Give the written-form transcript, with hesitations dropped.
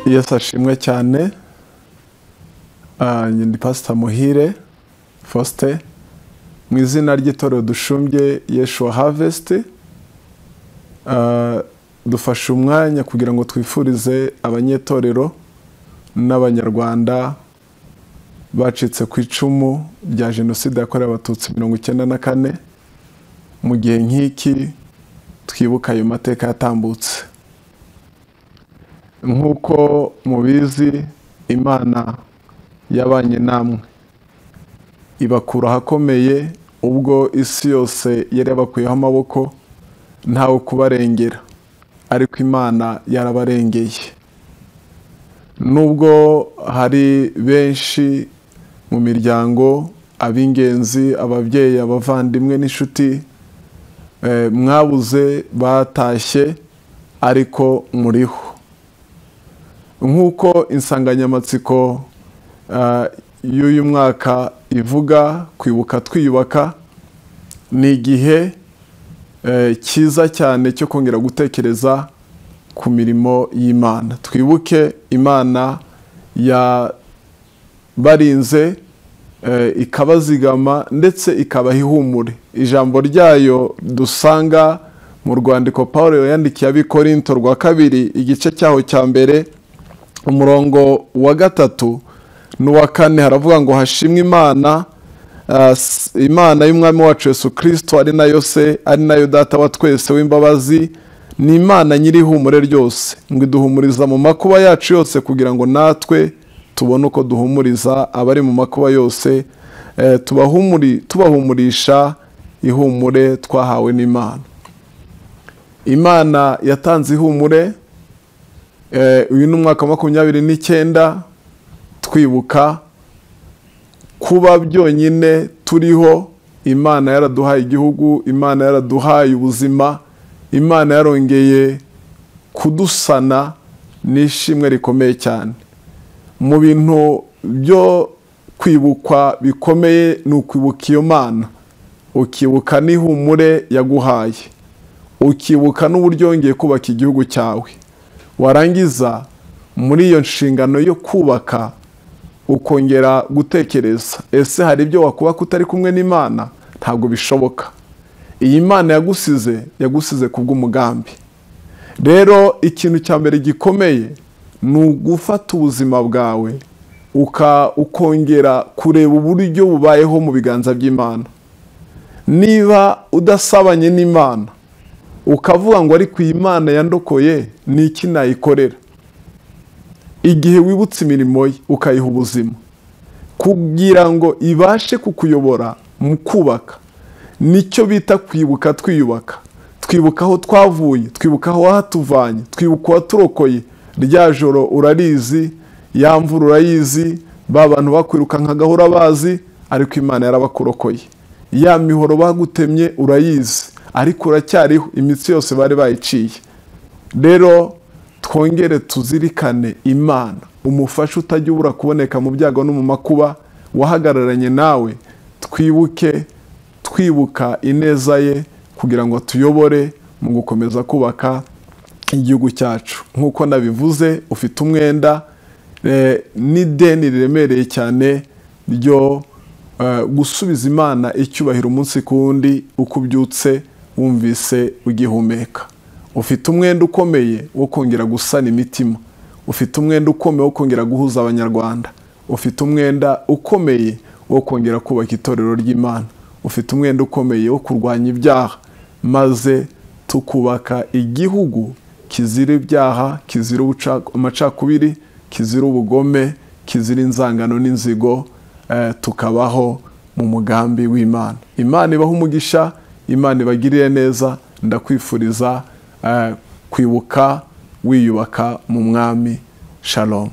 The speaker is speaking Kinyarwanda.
Yesu ashimwe cyane. Ndi Pastor Muhire Faustin mu izina ry'itorero Dushumbye Yeshua Harvest. Dufashe umwanya kugira ngo twifurize abanyetorero n'abanyarwanda bacitse ku icumu rya jenoside yakorewe Abatutsi 94, mu gihe nk'iki twibuka ayo mateka yatambutse. Nk'uko mubizi, Imana yabanye namwe ibakura ahakomeye ubwo isi yose yari yabakuyeho amaboko, ntawe kubarengera, ariko Imana yarabarengeye. Nubwo hari benshi mu miryango, ab'ingenzi, ababyeyi, abavandimwe n'inshuti mwabuze batashye, ariko muriho. Nk'uko insanganyamatsiko y'uyu mwaka ivuga, kwibuka twiyubaka, ni igihe cyiza cyane cyo kongera gutekereza ku mirimo y'Imana. Twibuke Imana yabarinze, ikabazigama ndetse ikabaha ihumure. Ijambo ryayo dusanga mu rwandiko Paulo yandikiye ab'Ikorinto rwa 2, igice cyaho cya 1, umurongo wa 3 n'uwa 4, haravuga ngo hashimwe Imana, Imana y'Umwami wacu Yesu Kristo, ari nayo se, ari nayo data wa twese w'imbabazi, ni Imana nyiri ihumure ryose, ngo iduhumuriza mu makuba yacu yose, kugira ngo natwe tubone uko duhumuriza abari mu makuba yose, tubahumurisha ihumure twahawe n'Imana. Imana yatanze ihumure. Uyu ni umwaka wa 29 twibuka kuba byonyine turiho. Imana yaraduhaye igihugu, Imana yaraduhaye ubuzima, Imana yarongeye kudusana, n'ishimwe rikomeye cyane. Mu bintu byo kwibukwa bikomeye ni ukwibuka iyo Mana, ukibuka n'ihumure yaguhaye, ukibuka n'uburyo yongeye kubaka igihugu cyawe. Warangiza muri iyo nshingano yo kubaka ukongera gutekereza, ese hari ibyo wakubaka utari kumwe n'Imana? Ntabwo bishoboka. Iyi Mana yagusize, yagusize kubw'umugambi. Rero ikintu cya mbere gikomeye ni ugufata ubuzima bwawe ukongera kureba uburyo bubayeho mu biganza by'Imana. Niba udasabanye n'Imana, ukavuga ngo ariko iyi Mana yandokoye, ni iki nayikorera? Igihe wibutse imirimo ye ukayiha ubuzima kugira ngo ibashe kukuyobora mu kubaka, nicyo bita kwibuka twiyubaka. Twibuka aho twavuye, twibuka aho watuvanye, twibuka uwaturokoye. Rya joro urarizi, ya mvura urayizi, ba bantu bakwirukankaga urabazi, ariko Imana yarabakurokoye. Ya mihoro bagutemye urayizi, ariko uracyariho, imitsi yose bari bayiciye. Rero twongere tuzirikane Imana, umufasha utajya ubura kuboneka mu byago no mu makuba, wahagararanye nawe. Twibuke twibuka ineza ye kugira ngo tuyobore mu gukomeza kubaka igihugu cyacu. Nk'uko nabivuze, ufite umwenda n'ideni riremereye cyane ryo gusubiza Imana icyubahiro umunsi ku wundi, uko ubyutse wumvise ugihumeka. Ufite umwenda ukomeye wo kongera gusana imitima, ufite umwenda ukomeye wo kongera guhuza abanyarwanda, ufite umwenda ukomeye wo kongera kubaka itorero ry'Imana, ufite umwenda ukomeye wo kurwanya ibyaha, maze tukubaka igihugu kizira ibyaha, kizira amacakubiri, kizira ubugome, kizira inzangano n'inzigo, tukabaho mu mugambi w'Imana. Imana ibahe umugisha, Imana ibagirire neza. Ndakwifuriza kwibuka wiyubaka mu Mwami. Shalom.